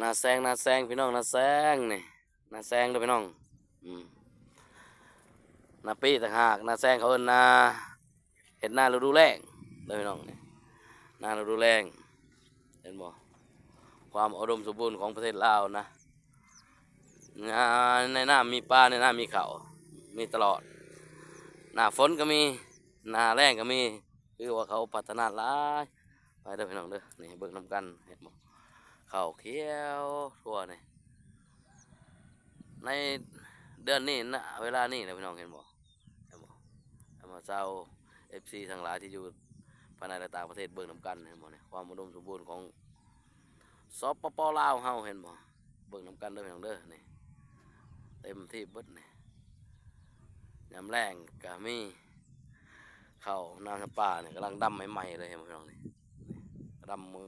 ນາແຊງ ນາແຊງ ພີ່ນ້ອງ ນາແຊງນີ້ ນາແຊງເດີພີ່ນ້ອງ ອືມ ນາປີຕ່າງຫາກ ນາແຊງເຂົາເອີ້ນນາ ເຮັດນາລະດູແລ້ງເດີພີ່ນ້ອງນີ້ ນາລະດູແລ້ງ ເຫັນບໍ່ ຄວາມອຸດົມສົມບູນຂອງປະເທດລາວນະ ນາ ໃນນາມີປາ ໃນນາມີເຂົ້າ ມີຕະຫຼອດ ໜ້າຝົນກໍມີ ໜ້າແລ້ງກໍມີ ຄືວ່າເຂົາພັດທະນາຫຼາຍ ໄປເດີພີ່ນ້ອງເດີ ນີ້ເບິ່ງນຳກັນ ເຫັນບໍ່ ເຂົ້າຂຽວທົ່ວນີ້ ໃນເດືອນນີ້ນະ ເວລານີ້ນະ ພີ່ນ້ອງເຫັນບໍ່ ເຫັນບໍ່ ເຫັນບໍ່ ຊາວເອັຟຊີທັງຫຼາຍທີ່ຢູ່ພາຍໃນ ແລະ ຕ່າງປະເທດ ເບິ່ງນຳກັນ ເຫັນບໍ່ນີ້ ຄວາມອຸດົມສົມບູນຂອງ ສປປ ລາວເຮົາ ເຫັນບໍ່ ເບິ່ງນຳກັນເດີພີ່ນ້ອງເດີ ນີ້ ເຕັມທີ່ເບິດນີ້ ຍາມແລ້ງກໍມີ ເຂົ້ານາສຳປານີ້ກຳລັງດຳໃໝ່ໆເລີຍ ເຫັນບໍ່ພີ່ນ້ອງນີ້ ດຳມື້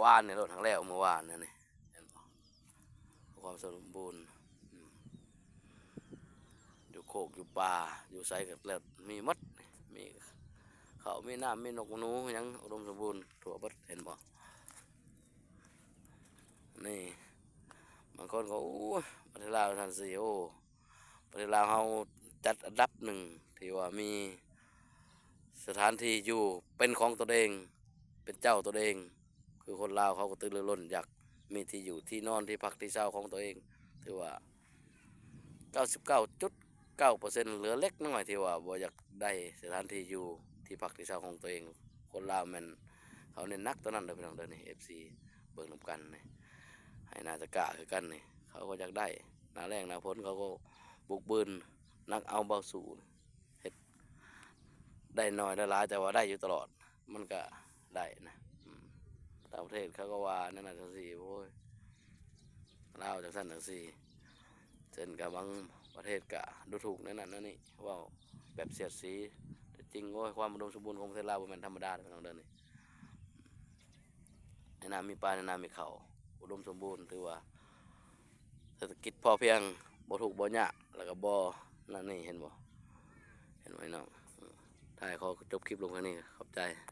ວານນີ້ໂລດ ທັງແລ້ວມື້ວານນີ້ ເຫັນບໍ່ ຄວາມສົມບູນ ອືມ ຢູ່ໂຄກຢູ່ປ່າ ຢູ່ໃສກໍແລ້ວ ມີໝົດ ມີເຂົ້າ ມີນ້ຳ ມີນົກໜູ ຫຍັງອຸດົມສົມບູນທົ່ວເບິດ ເຫັນບໍ່ ນີ້ ບາງຄົນກໍ ໂອ້ຍ ປະເທດລາວຊັ້ນຊິ ໂອ້ ປະເທດລາວເຮົາຈັດອັນດັບໜຶ່ງ ທີ່ວ່າມີສະຖານທີ່ຢູ່ເປັນຂອງຕົນເອງ ເປັນເຈົ້າຕົນເອງ ຄືຄົນລາວເຂົາກະຕືລືລົ້ນຢາກມີທີ່ຢູ່ທີ່ນອນ ທີ່ພັກທີ່ເຊົາຂອງຕົວເອງ ຖືວ່າເກົ້າສິບເກົ້າຈຸດເກົ້າເປີເຊັນ ເຫຼືອເລັກນ້ອຍທີ່ວ່າບໍ່ຢາກໄດ້ສະຖານທີ່ຢູ່ ທີ່ພັກທີ່ເຊົາຂອງຕົວເອງ. ຄົນລາວແມ່ນເຂົາເນັ້ນໜັກຕົວນັ້ນເດີພີ່ນ້ອງເດີ ນີ້ ເອັຟຊີ ເບິ່ງນຳກັນນີ້ ໄຮ່ນາຕະກະຄືກັນນີ້ ເຂົາກໍຢາກໄດ້ ໜ້າແລ້ງໜ້າຝົນເຂົາກໍບຸກບືນ ໜັກເອົາເບົາສູ້ ເຮັດໄດ້ໜ້ອຍໄດ້ຫຼາຍ ແຕ່ວ່າໄດ້ຢູ່ຕະຫຼອດ ມັນກະໄດ້ນະ ອືມ ຕ່າງປະເທດເຂົາກໍວ່າແນວນັ້ນຈັ່ງຊີ້ ໂອ້ຍ ລາວຈັ່ງຊັ້ນຈັ່ງຊີ້ ເຊິ່ງກະບາງປະເທດກະດູຖູກແນວນັ້ນແນວນີ້ ເວົ້າແບບສຽດສີ ແຕ່ຈິງ ໂອ້ຍ ຄວາມອຸດົມສົມບູນຂອງປະເທດລາວບໍ່ແມ່ນທຳມະດາເດີພີ່ນ້ອງເດີ ນີ້ ໃນນາມີປາ ໃນນາມີເຂົ້າ ອຸດົມສົມບູນ ຖືວ່າເສດຖະກິດພໍພຽງ ບໍ່ທຸກບໍ່ຍາກ ແລ້ວກໍບໍ່ນັ້ນນີ້ ເຫັນບໍ່ ເຫັນບໍ່ພີ່ນ້ອງ? ອືມ ທ້າຍຂໍຈົບຄລິບລົງເທົ່ານີ້ ຂອບໃຈ.